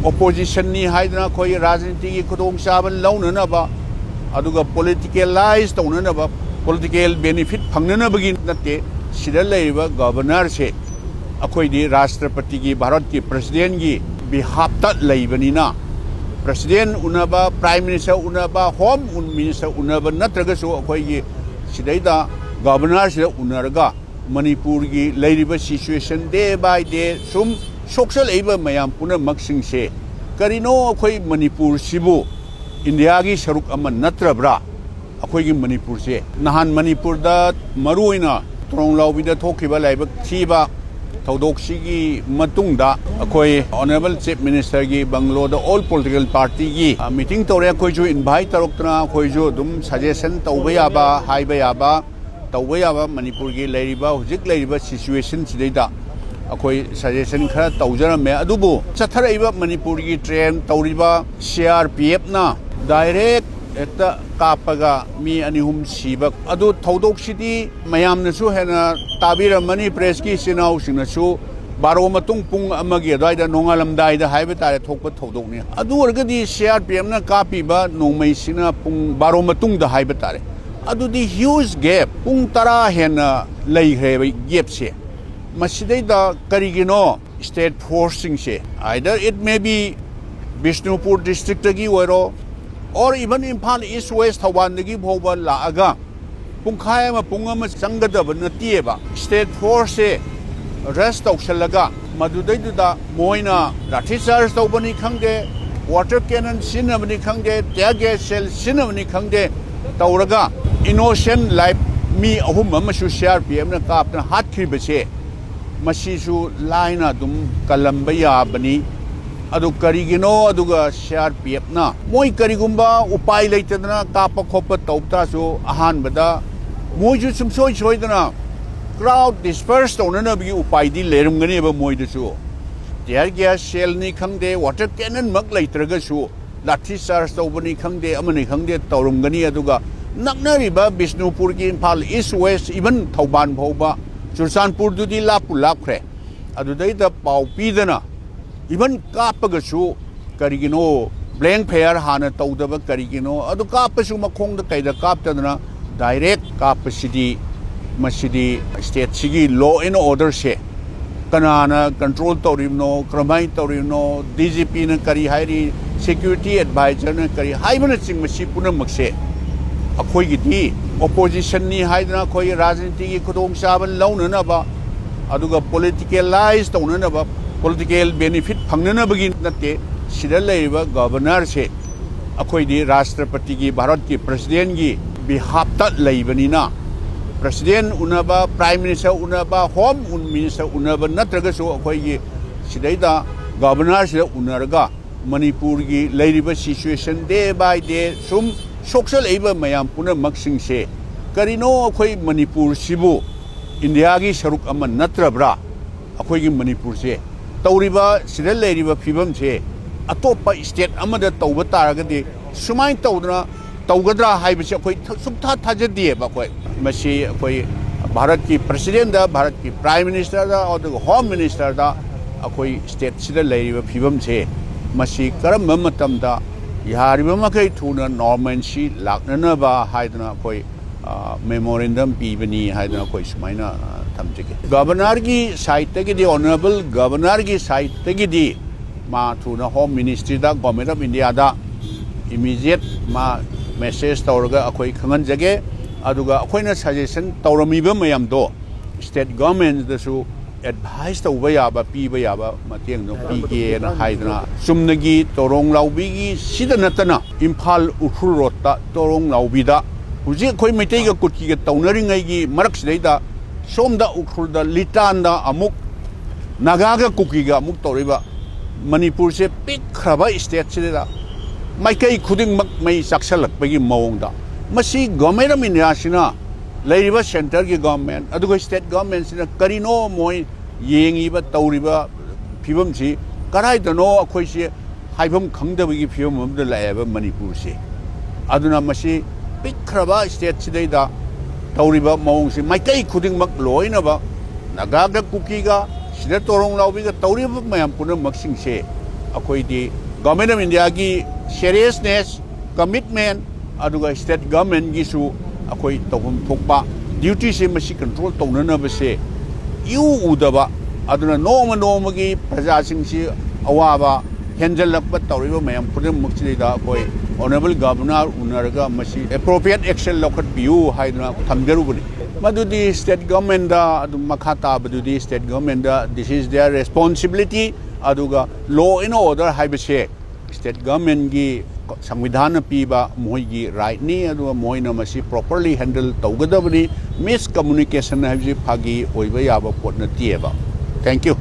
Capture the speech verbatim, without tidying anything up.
ꯑꯣꯄꯣꯖꯤꯁꯟꯅꯤ ꯍꯥꯏꯗꯅ ꯑꯩꯈꯣꯏ ꯔꯥꯖꯅꯤꯇꯤꯒꯤ ꯈꯨꯗꯣꯡꯆꯥꯕ ꯂꯧꯅꯅꯕ, ꯑꯗꯨꯒ ꯄꯣꯂꯤꯇꯤꯀꯦꯂꯥꯏꯁ ꯇꯧꯅꯅꯕ, ꯄꯣꯂꯤꯇꯤꯀꯦꯜ ꯕꯦꯅꯤꯐꯤꯠ ꯐꯪꯅꯅꯕꯒꯤ ꯅꯠꯇꯦ꯫ ꯁꯤꯗ ꯂꯩꯔꯤꯕ ꯒꯕꯔꯅꯔꯁꯦ ꯑꯩꯈꯣꯏꯗꯤ ꯔꯥꯁꯇ꯭ꯔꯄꯇꯤꯒꯤ, ꯚꯥꯔꯠꯀꯤ ꯄ꯭ꯔꯁꯤꯗꯦꯟꯒꯤ ꯕꯤꯍꯥꯞꯇ ꯂꯩꯕꯅꯤꯅ, ꯄ꯭ꯔꯁꯤꯗꯦꯟ ꯎꯅꯕ, ꯄ꯭ꯔꯥꯏꯝ ꯃꯤꯅꯤꯁꯇꯔ ꯎꯅꯕ, ꯍꯣꯝ ꯃꯤꯅꯤꯁꯇꯔ ꯎꯅꯕ ꯅꯠꯇ꯭ꯔꯒꯁꯨ ꯑꯩꯈꯣꯏꯒꯤ ꯁꯤꯗꯩꯗ ꯒꯕꯔꯅꯔꯁꯤꯗ ꯎꯅꯔꯒ ꯃꯅꯤꯄꯨꯔꯒꯤ ꯂꯩꯔꯤꯕ ꯁꯤꯆꯨꯋꯦꯁꯟ ꯗꯦ ꯕꯥꯏ ꯗꯦ ꯁꯨꯝ ꯁꯣꯛꯆꯜꯂꯛꯏꯕ ꯃꯌꯥꯝ ꯄꯨꯝꯅꯃꯛꯁꯤꯡꯁꯦ, ꯀꯔꯤꯅꯣ ꯑꯩꯈꯣꯏ ꯃꯅꯤꯄꯨꯔꯁꯤꯕꯨ ꯏꯟꯗꯤꯌꯥꯒꯤ ꯁꯔꯨꯛ ꯑꯃ ꯅꯠꯇ꯭ꯔꯕ꯭ꯔꯥ? ꯑꯩꯈꯣꯏꯒꯤ ꯃꯅꯤꯄꯨꯔꯁꯦ ꯅꯍꯥꯟ ꯃꯅꯤꯄꯨꯔꯗ ꯃꯔꯨꯑꯣꯏꯅ ꯇꯣꯔꯣꯡꯂꯥꯎꯕꯤꯗ ꯊꯣꯛꯈꯤꯕ ꯂꯥꯏꯕꯛ ꯊꯤꯕ ꯊꯧꯗꯣꯛꯁꯤꯒꯤ ꯃꯇꯨꯡꯗ ꯑꯩꯈꯣꯏ ꯑꯣꯅꯔꯦꯕꯜ ꯆꯤꯐ ꯃꯤꯅꯤꯁꯇꯔꯒꯤ ꯕꯪꯒꯂꯣꯗ ꯑꯣꯜ ꯄꯣꯂꯤꯇꯤꯀꯦꯜ ꯄꯥꯔꯇꯤꯒꯤ ꯃꯤꯇꯤꯡ ꯇꯧꯔꯦ꯫ ꯑꯩꯈꯣꯏꯁꯨ ꯏꯟꯚꯥꯏꯠ ꯇꯧꯔꯛꯇꯅ ꯑꯩꯈꯣꯏꯁꯨ ꯑꯗꯨꯝ ꯁꯖꯦꯁꯟ ꯇꯧꯕ ꯌꯥꯕ, ꯍꯥꯏꯕ ꯌꯥꯕ, ꯇꯧꯕ ꯌꯥꯕ ꯃꯅꯤꯄꯨꯔꯒꯤ ꯂꯩꯔꯤꯕ, ꯍꯧꯖꯤꯛ ꯂꯩꯔꯤꯕ ꯁꯤꯆꯨꯋꯦꯁꯟꯁꯤꯗꯩꯗ ꯑꯩꯈꯣꯏ ꯁꯖꯦꯁꯟ ꯈꯔ ꯇꯧꯖꯔꯝꯃꯦ꯫ ꯑꯗꯨꯕꯨ ꯆꯠꯊꯔꯛꯏꯕ ꯃꯅꯤꯄꯨꯔꯒꯤ ꯇ꯭ꯔꯦꯟ ꯇꯧꯔꯤꯕ ꯁꯤ ꯑꯥꯔ ꯄꯤ ꯑꯦꯐꯅ ꯗꯥꯏꯔꯦꯛ ꯍꯦꯛꯇ ꯀꯥꯞꯄꯒ ꯃꯤ ꯑꯅꯤ ꯑꯍꯨꯝ ꯁꯤꯕ, ꯑꯗꯨ ꯊꯧꯗꯣꯛꯁꯤꯗꯤ ꯃꯌꯥꯝꯅꯁꯨ ꯍꯦꯟꯅ ꯇꯥꯕꯤꯔꯝꯃꯅꯤ, ꯄ꯭ꯔꯦꯁꯀꯤ ꯏꯆꯤꯟ ꯏꯅꯥꯎꯁꯤꯡꯅꯁꯨ꯫ ꯕꯥꯔꯣ ꯃꯇꯨꯡ ꯄꯨꯡ ꯑꯃꯒꯤ ꯑꯗꯨꯋꯥꯏꯗ, ꯅꯣꯡꯉꯥꯜꯂꯝꯗꯥꯏꯗ ꯍꯥꯏꯕ ꯇꯥꯔꯦ, ꯊꯣꯛꯄ ꯊꯧꯗꯣꯛꯅꯤ꯫ ꯑꯗꯨ ꯑꯣꯏꯔꯒꯗꯤ ꯁꯤ ꯑꯥꯔ ꯄꯤ ꯑꯦꯐꯅ ꯀꯥꯞꯄꯤꯕ ꯅꯣꯡꯃꯩꯁꯤꯅ ꯄꯨꯡ ꯕꯥꯔꯣ ꯃꯇꯨꯡꯗ ꯍꯥꯏꯕ ꯇꯥꯔꯦ꯫ ꯑꯗꯨꯗꯤ ꯍ꯭ꯌꯨꯖ ꯒꯦꯞ, ꯄꯨꯡ ꯇꯔꯥ ꯍꯦꯟꯅ ꯂꯩꯈ꯭ꯔꯦꯕ ꯒꯦꯞꯁꯦ꯫ ꯃꯁꯤꯗꯩꯗ ꯀꯔꯤꯒꯤꯅꯣ ꯁ꯭ꯇꯦꯠ ꯐꯣꯔꯁꯁꯤꯡꯁꯦ, either it may be Bishnupur ꯗꯤꯁꯇ꯭ꯔꯤꯛꯇꯒꯤ ꯑꯣꯏꯔꯣ, or even Imphal east west ꯊꯧꯕꯥꯜꯗꯒꯤ ꯐꯥꯎꯕ ꯂꯥꯛꯑꯒ ꯄꯨꯡꯈꯥꯏ ꯑꯃ, ꯄꯨꯡ ꯑꯃ ꯆꯪꯒꯗꯕ ꯅꯠꯇꯦꯕ꯫ ꯁ꯭ꯇꯦꯠ ꯐꯣꯔꯁꯁꯦ ꯔꯁ ꯇꯧꯁꯜꯂꯒ ꯃꯗꯨꯗꯩꯗꯨꯗ ꯃꯣꯏꯅ ꯂꯥꯊꯤ ꯆꯥꯔꯖ ꯇꯧꯕꯅꯤ ꯈꯪꯗꯦ, ꯋꯥꯇꯔ ꯀꯦꯅꯟ ꯁꯤꯖꯤꯟꯅꯕꯅꯤ ꯈꯪꯗꯦ, ꯇꯤꯌꯔ ꯒꯦꯁ ꯁꯦꯜ ꯁꯤꯖꯤꯟꯅꯕꯅꯤ ꯈꯪꯗꯦ, ꯇꯧꯔꯒ ꯏꯅꯣꯁꯦꯟ ꯂꯥꯏꯐ ꯃꯤ ꯑꯍꯨꯝ ꯑꯃꯁꯨ ꯁꯤ ꯑꯥꯔ ꯄꯤ ꯑꯦꯐꯅ ꯀꯥꯞꯇꯅ ꯍꯥꯠꯈ꯭ꯔꯤꯕꯁꯦ, ꯃꯁꯤꯁꯨ ꯂꯥꯏꯅ ꯑꯗꯨꯝ ꯀꯜꯂꯝꯕ ꯌꯥꯕꯅꯤ꯫ ꯑꯗꯨ ꯀꯔꯤꯒꯤꯅꯣ? ꯑꯗꯨꯒ ꯁꯤ ꯑꯥꯔ ꯄꯤ ꯑꯦꯐꯅ ꯃꯣꯏ ꯀꯔꯤꯒꯨꯝꯕ ꯎꯄꯥꯏ ꯂꯩꯇꯗꯅ ꯀꯥꯞꯄ ꯈꯣꯠꯄ ꯇꯧ ꯇꯥꯔꯁꯨ, ꯑꯍꯥꯟꯕꯗ ꯃꯣꯏꯁꯨ ꯁꯨꯡꯁꯣꯏ ꯁꯣꯏꯗꯅ ꯀ꯭ꯔꯥꯎꯗ ꯗꯤꯁꯄꯔꯁ ꯇꯧꯅꯅꯕꯒꯤ ꯎꯄꯥꯏꯗꯤ ꯂꯩꯔꯝꯒꯅꯦꯕ ꯃꯣꯏꯗꯁꯨ꯫ ꯇꯤꯌꯔ ꯒ꯭ꯌꯥꯁ ꯁꯦꯜꯅꯤ ꯈꯪꯗꯦ, ꯋꯥꯇꯔ ꯀꯦꯅꯟꯃꯛ ꯂꯩꯇ꯭ꯔꯒꯁꯨ, ꯂꯥꯊꯤ ꯆꯥꯔꯖ ꯇꯧꯕꯅꯤ ꯈꯪꯗꯦ, ꯑꯃꯅꯤ ꯈꯪꯗꯦ, ꯇꯧꯔꯝꯒꯅꯤ꯫ ꯑꯗꯨꯒ ꯅꯛꯅꯔꯤꯕ ꯕꯤꯁꯅꯨꯄꯨꯔꯒꯤ, Imphal east west, even Thoubal ꯐꯥꯎꯕ, ꯆꯨꯔꯆꯥꯟꯄꯨꯔꯗꯨꯗꯤ ꯂꯥꯞꯄꯨ ꯂꯥꯞꯈ꯭ꯔꯦ꯫ ꯑꯗꯨꯗꯩꯗ ꯄꯥꯎ ꯄꯤꯗꯅ ꯏꯚꯟ ꯀꯥꯞꯄꯒꯁꯨ ꯀꯔꯤꯒꯤꯅꯣ ꯕ꯭ꯂꯦꯡ ꯐꯌꯔ ꯍꯥꯟꯅ ꯇꯧꯗꯕ ꯀꯔꯤꯒꯤꯅꯣ? ꯑꯗꯨ ꯀꯥꯞꯄꯁꯨ ꯃꯈꯣꯡꯗ ꯀꯩꯗ ꯀꯥꯞꯇꯗꯅ ꯗꯥꯏꯔꯦꯛ ꯀꯥꯞꯄꯁꯤꯗꯤ, ꯃꯁꯤꯗꯤ ꯁ꯭ꯇꯦꯠꯁꯤꯒꯤ ꯂꯣ ꯑꯦꯟ ꯑꯣꯔꯗꯔꯁꯦ ꯀꯅꯥꯅ ꯀꯟꯇ꯭ꯔꯣꯜ ꯇꯧꯔꯤꯕꯅꯣ, ꯀꯔꯝꯍꯥꯏꯅ ꯇꯧꯔꯤꯕꯅꯣ, ꯗꯤ ꯖꯤ ꯄꯤꯅ ꯀꯔꯤ ꯍꯥꯏꯔꯤ, ꯁꯦꯀ꯭ꯌꯨꯔꯤꯇꯤ ꯑꯦꯗꯚꯥꯏꯖꯔꯅ ꯀꯔꯤ ꯍꯥꯏꯕꯅꯆꯤꯡꯕ, ꯁꯤ ꯄꯨꯝꯅꯃꯛꯁꯦ ꯑꯩꯈꯣꯏꯒꯤꯗꯤ ꯑꯣꯄꯣꯖꯤꯁꯟꯅꯤ ꯍꯥꯏꯗꯅ ꯑꯩꯈꯣꯏ ꯔꯥꯖꯅꯤꯇꯤꯒꯤ ꯈꯨꯗꯣꯡꯆꯥꯕ ꯂꯧꯅꯅꯕ, ꯑꯗꯨꯒ ꯄꯣꯂꯤꯇꯤꯀꯦꯂꯥꯏꯁ ꯇꯧꯅꯅꯕ, ꯄꯣꯂꯤꯇꯤꯀꯦꯜ ꯕꯦꯅꯤꯐꯤꯠ ꯐꯪꯅꯅꯕꯒꯤ ꯅꯠꯇꯦ꯫ ꯁꯤꯗ ꯂꯩꯔꯤꯕ ꯒꯕꯔꯅꯔꯁꯦ ꯑꯩꯈꯣꯏꯗꯤ ꯔꯥꯁꯇ꯭ꯔꯄꯇꯤꯒꯤ, ꯚꯥꯔꯠꯀꯤ ꯄ꯭ꯔꯁꯤꯗꯦꯟꯒꯤ ꯕꯤꯍꯥꯞꯇ ꯂꯩꯕꯅꯤꯅ, ꯄ꯭ꯔꯁꯤꯗꯦꯟ ꯎꯅꯕ, ꯄ꯭ꯔꯥꯏꯝ ꯃꯤꯅꯤꯁꯇꯔ ꯎꯅꯕ, ꯍꯣꯝ ꯃꯤꯅꯤꯁꯇꯔ ꯎꯅꯕ ꯅꯠꯇ꯭ꯔꯒꯁꯨ ꯑꯩꯈꯣꯏꯒꯤ ꯁꯤꯗꯩꯗ ꯒꯕꯔꯅꯔꯁꯤꯗ ꯎꯅꯔꯒ ꯃꯅꯤꯄꯨꯔꯒꯤ ꯂꯩꯔꯤꯕ ꯁꯤꯆꯨꯋꯦꯁꯟ ꯗꯦ ꯕꯥꯏ ꯗꯦ ꯁꯨꯝ ꯁꯣꯛꯆꯜꯂꯛꯏꯕ ꯃꯌꯥꯝ ꯄꯨꯝꯅꯃꯛꯁꯤꯡꯁꯦ, ꯀꯔꯤꯅꯣ ꯑꯩꯈꯣꯏ ꯃꯅꯤꯄꯨꯔꯁꯤꯕꯨ ꯏꯟꯗꯤꯌꯥꯒꯤ ꯁꯔꯨꯛ ꯑꯃ ꯅꯠꯇ꯭ꯔꯕ꯭ꯔꯥ? ꯑꯩꯈꯣꯏꯒꯤ ꯃꯅꯤꯄꯨꯔꯁꯦ, ꯇꯧꯔꯤꯕ, ꯁꯤꯗ ꯂꯩꯔꯤꯕ ꯐꯤꯕꯝꯁꯦ ꯑꯇꯣꯞꯄ ꯁ꯭ꯇꯦꯠ ꯑꯃꯗ ꯇꯧꯕ ꯇꯥꯔꯒꯗꯤ ꯁꯨꯃꯥꯏꯅ ꯇꯧꯗꯅ ꯇꯧꯒꯗ꯭ꯔꯥ ꯍꯥꯏꯕꯁꯦ ꯑꯩꯈꯣꯏ ꯊ-, ꯁꯨꯡꯊꯥ ꯊꯥꯖꯗꯦꯕ꯫ ꯑꯩꯈꯣꯏ ꯃꯁꯤ ꯑꯩꯈꯣꯏ ꯚꯥꯔꯠꯀꯤ ꯄ꯭ꯔꯁꯤꯗꯦꯟꯗ, ꯚꯥꯔꯠꯀꯤ ꯄ꯭ꯔꯥꯏꯝ ꯃꯤꯅꯤꯁꯇꯔꯗ, ꯑꯗꯨꯒ ꯍꯣꯝ ꯃꯤꯅꯤꯁꯇꯔꯗ ꯑꯩꯈꯣꯏ ꯁ꯭ꯇꯦꯠꯁꯤꯗ ꯂꯩꯔꯤꯕ ꯐꯤꯕꯝꯁꯦ ꯃꯁꯤ ꯀꯔꯝꯕ ꯃꯇꯝꯗ ꯌꯥꯔꯤꯕ ꯃꯈꯩ ꯊꯨꯅ ꯅꯣꯔꯃꯦꯟꯁꯤ ꯂꯥꯛꯅꯅꯕ ꯍꯥꯏꯗꯅ ꯑꯩꯈꯣꯏ, ꯑ, ꯃꯦꯃꯣꯔꯦꯟꯗꯝ ꯄꯤꯕꯅꯤ ꯍꯥꯏꯗꯅ ꯑꯩꯈꯣꯏ ꯁꯨꯃꯥꯏꯅ, ꯑ, ꯊꯝꯖꯒꯦ꯫ ꯒꯕꯔꯅꯔꯒꯤ ꯁꯥꯏꯠꯇꯒꯤꯗꯤ, ꯑꯣꯅꯔꯦꯕꯜ ꯒꯕꯔꯅꯔꯒꯤ ꯁꯥꯏꯠꯇꯒꯤꯗꯤ ꯃꯥ ꯊꯨꯅ ꯍꯣꯝ ꯃꯤꯅꯤꯁꯇ꯭ꯔꯤꯗ, ꯒꯣꯔꯃꯦꯟ ꯑꯣꯐ ꯏꯟꯗꯤꯌꯥꯗ ꯏꯃꯤꯗꯤꯌꯦꯠ ꯃꯥ ꯃꯦꯁꯦꯖ ꯇꯧꯔꯒ ꯑꯩꯈꯣꯏ ꯈꯪꯍꯟꯖꯒꯦ꯫ ꯑꯗꯨꯒ ꯑꯩꯈꯣꯏꯅ ꯁꯖꯦꯁꯟ ꯇꯧꯔꯝꯃꯤꯕ ꯃꯌꯥꯝꯗꯣ ꯁ꯭ꯇꯦꯠ ꯒꯣꯔꯃꯦꯟꯗꯁꯨ ꯑꯦꯗꯚꯥꯏꯁ ꯇꯧꯕ ꯌꯥꯕ, ꯄꯤꯕ ꯌꯥꯕ ꯃꯇꯦꯡꯗꯣ ꯄꯤꯒꯦꯅ ꯍꯥꯏꯗꯅ, ꯆꯨꯝꯅꯒꯤ ꯇꯣꯔꯣꯡ ꯂꯥꯎꯕꯤꯒꯤ ꯁꯤꯗ ꯅꯠꯇꯅ ꯏꯝꯐꯥꯜ ꯎꯈ꯭ꯔꯨꯜ ꯔꯣꯗꯇ ꯇꯣꯔꯣꯡ ꯂꯥꯎꯕꯤꯗ ꯍꯧꯖꯤꯛ ꯑꯩꯈꯣꯏ ꯃꯩꯇꯩꯒ ꯀꯨꯀꯤꯒ ꯇꯧꯅꯔꯤꯉꯩꯒꯤ ꯃꯔꯛꯁꯤꯗꯩꯗ ꯁꯣꯝꯗ ꯎꯈ꯭ꯔꯨꯜꯗ ꯂꯤꯇꯥꯟꯗ ꯑꯃꯨꯛ ꯅꯥꯒꯥꯒ ꯀꯨꯀꯤꯒ ꯑꯃꯨꯛ ꯇꯧꯔꯤꯕ, ꯃꯅꯤꯄꯨꯔꯁꯦ ꯄꯤꯛꯈ꯭ꯔꯕ ꯁ꯭ꯇꯦꯠꯁꯤꯗ ꯃꯥꯏꯀꯩ ꯈꯨꯗꯤꯡꯃꯛ ꯃꯩ ꯆꯥꯛꯁꯜꯂꯛꯄꯒꯤ ꯃꯑꯣꯡꯗ, ꯃꯁꯤ ꯒꯣꯔꯃꯦꯟ ꯑꯣꯐ ꯏꯟꯗꯤꯌꯥꯁꯤꯅ, ꯂꯩꯔꯤꯕ ꯁꯦꯟꯇꯔꯒꯤ ꯒꯣꯔꯃꯦꯟ ꯑꯗꯨꯒ ꯁ꯭ꯇꯦꯠ ꯒꯣꯔꯃꯦꯟꯁꯤꯅ ꯀꯔꯤꯅꯣ ꯃꯣꯏ ꯌꯦꯡꯉꯤꯕ, ꯇꯧꯔꯤꯕ ꯐꯤꯕꯝꯁꯤ ꯀꯗꯥꯏꯗꯅꯣ ꯑꯩꯈꯣꯏꯁꯤ ꯍꯥꯏꯐꯝ ꯈꯪꯗꯕꯒꯤ ꯐꯤꯕꯝ ꯑꯃꯗ ꯂꯥꯛꯑꯦꯕ ꯃꯅꯤꯄꯨꯔꯁꯦ꯫ ꯑꯗꯨꯅ ꯃꯁꯤ ꯄꯤꯛꯈ꯭ꯔꯕ ꯁ꯭ꯇꯦꯠꯁꯤꯗꯩꯗ ꯇꯧꯔꯤꯕ ꯃꯑꯣꯡꯁꯤ ꯃꯥꯏꯀꯩ ꯈꯨꯗꯤꯡꯃꯛ ꯂꯣꯏꯅꯃꯛ ꯅꯥꯒꯥꯒ ꯀꯨꯀꯤꯒ ꯁꯤꯗ ꯇꯣꯔꯣꯡ ꯂꯥꯎꯕꯤꯒ ꯇꯧꯔꯤꯕ ꯃꯌꯥꯝ ꯄꯨꯝꯅꯃꯛꯁꯤꯡꯁꯦ ꯑꯩꯈꯣꯏꯗꯤ Government of Indiaꯒꯤ seriousness, commitment, ꯑꯗꯨꯒ state governmentꯒꯤꯁꯨ ꯑꯩꯈꯣꯏ ꯇꯧꯐꯝ ꯊꯣꯛꯄ dutyꯁꯦ ꯃꯁꯤ control ꯇꯧꯅꯅꯕꯁꯦ ꯏꯎ ꯎꯗꯕ, ꯑꯗꯨꯅ ꯅꯣꯡꯃ ꯅꯣꯡꯃꯒꯤ ꯄ꯭ꯔꯖꯥꯁꯤꯡꯁꯤ ꯑꯋꯥꯕ ꯍꯦꯟꯖꯜꯂꯛꯄ ꯇꯧꯔꯤꯕ ꯃꯌꯥꯝ ꯄꯨꯝꯅꯃꯛꯁꯤꯗꯩꯗ ꯑꯩꯈꯣꯏ Honourable Governor ꯎꯅꯔꯒ ꯃꯁꯤ appropriate action ꯂꯧꯈꯠꯄꯤꯌꯨ ꯍꯥꯏꯗꯨꯅ ꯊꯝꯖꯔꯨꯕꯅꯤ꯫ ꯃꯗꯨꯗꯤ state governmentꯗ ꯑꯗꯨꯝ ꯃꯈꯥ ꯇꯥꯕꯗꯨꯗꯤ state governmentꯗ this is their responsibility꯫ ꯑꯗꯨꯒ law and order ꯍꯥꯏꯕꯁꯦ state governmentꯒꯤ ꯁꯪꯕꯤꯙꯥꯟꯅ ꯄꯤꯕ ꯃꯈꯣꯏꯒꯤ rightꯅꯤ, ꯑꯗꯨꯒ ꯃꯈꯣꯏꯅ ꯃꯁꯤ properly handle ꯇꯧꯒꯗꯕꯅꯤ꯫ Miscommunication ꯍꯥꯏꯕꯁꯤ ꯐꯥꯒꯤ ꯑꯣꯏꯕ ꯌꯥꯕ ꯄꯣꯠ ꯅꯠꯇꯦꯕ꯫ Thank you꯫